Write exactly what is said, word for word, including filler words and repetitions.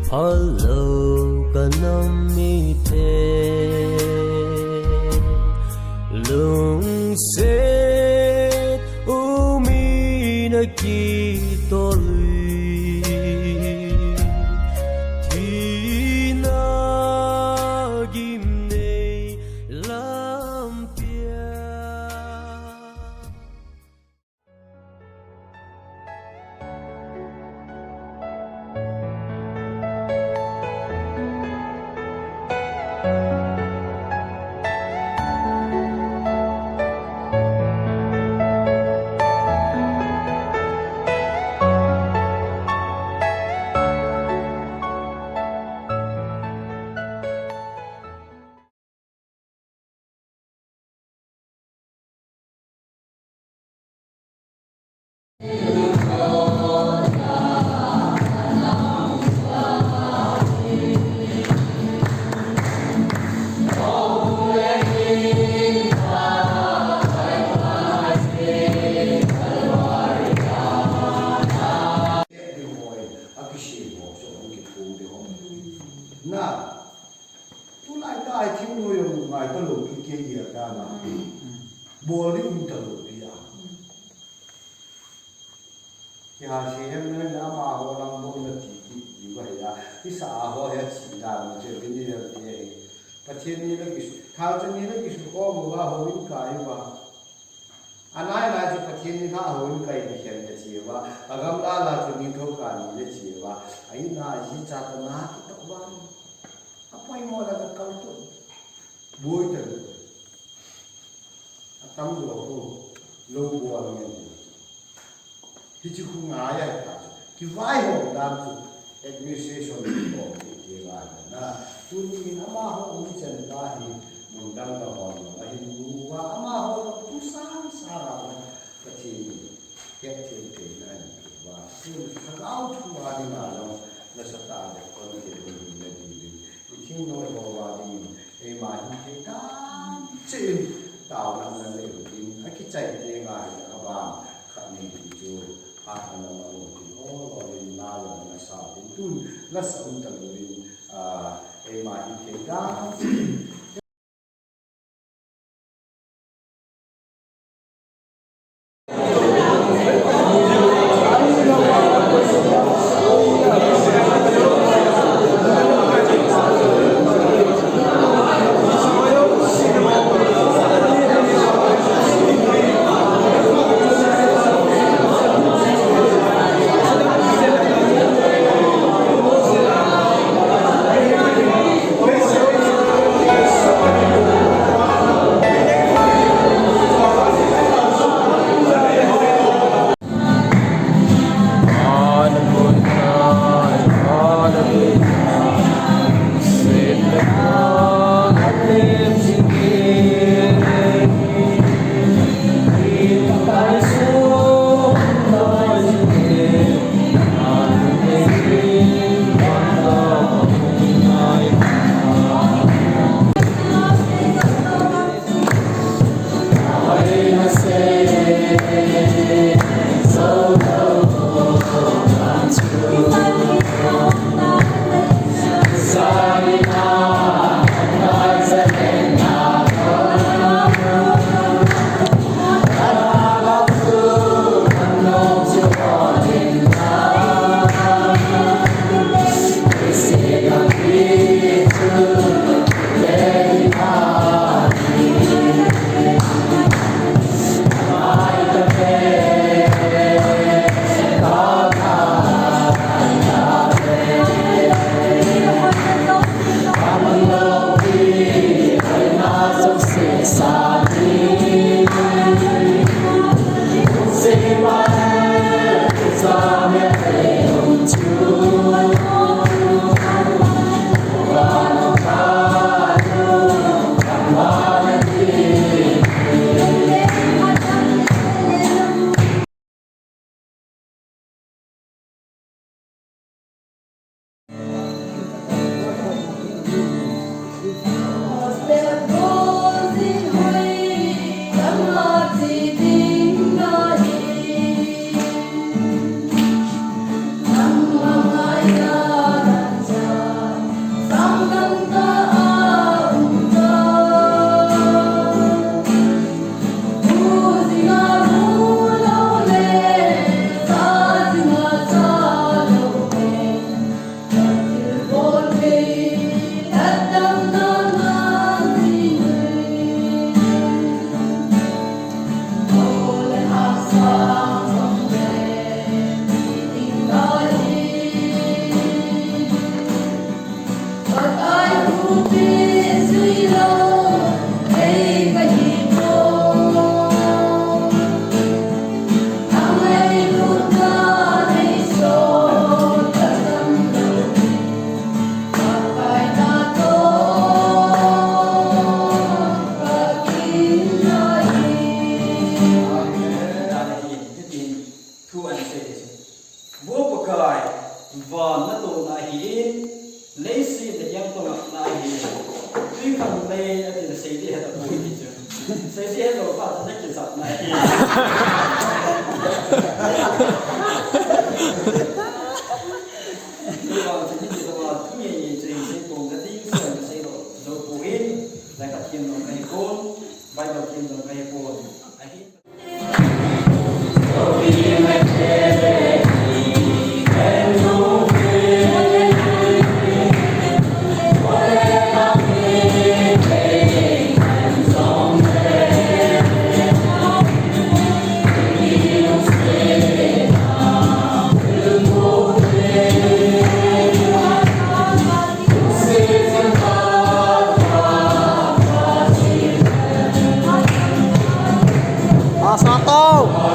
Phalou ka nam mite, lungset um in a kitolvin, thina gimnei lampia. Na, tulai ta ai thing noi jong ngai ta lou pi kei dia ta na. Bol ding um ta lou pi a. Kei ha se hem na na amaho lang bol na ti ti ti va he a. Kisa a ho he chi da mo che bin ni le ti he. Pathen ni le kisu. Thal che ni le kisu ko mo va ho in kai va. Anai nai chu Pathen ni kha houin kai ni khen le chi va, agamla la chu ni tho ka ni le chi va, aina ji cha ta na ki to va, apoimo la ka kal to, boi ta lo, atam lo ko, lo bol ngen. Hichi khu ngai a ta chu, kivaihom dan chu, administration ko ti ti ngai na. Tuni in amaho um chen ta hi mun dang dang hon lo, ahin mu va amaho lo tu sang sang a na. Pathen in het thei thei na ahin pe va. Sun lhagao thu a ding a lo, nasatah a kon thei lo ding na ding ding. I thingnoi ho va ding in, eima hin thei tam chin taona na nei ding. Akichai te ngai na aban khat nei ti chu. Phat na ma lo tin, o, lo din la lo na sa tin tun, la sa um ta lo din, a, eima hi thei dan. Sesi hello pa, sa ki sap na. Ni ba, ni ki ba, ni ni, ni, ni, kong ka ding, sa ka sei lo, zo pu in, la ka tiam lo ka hi kon, Bible tiam lo ka hi kon. Ahi. Asa tau.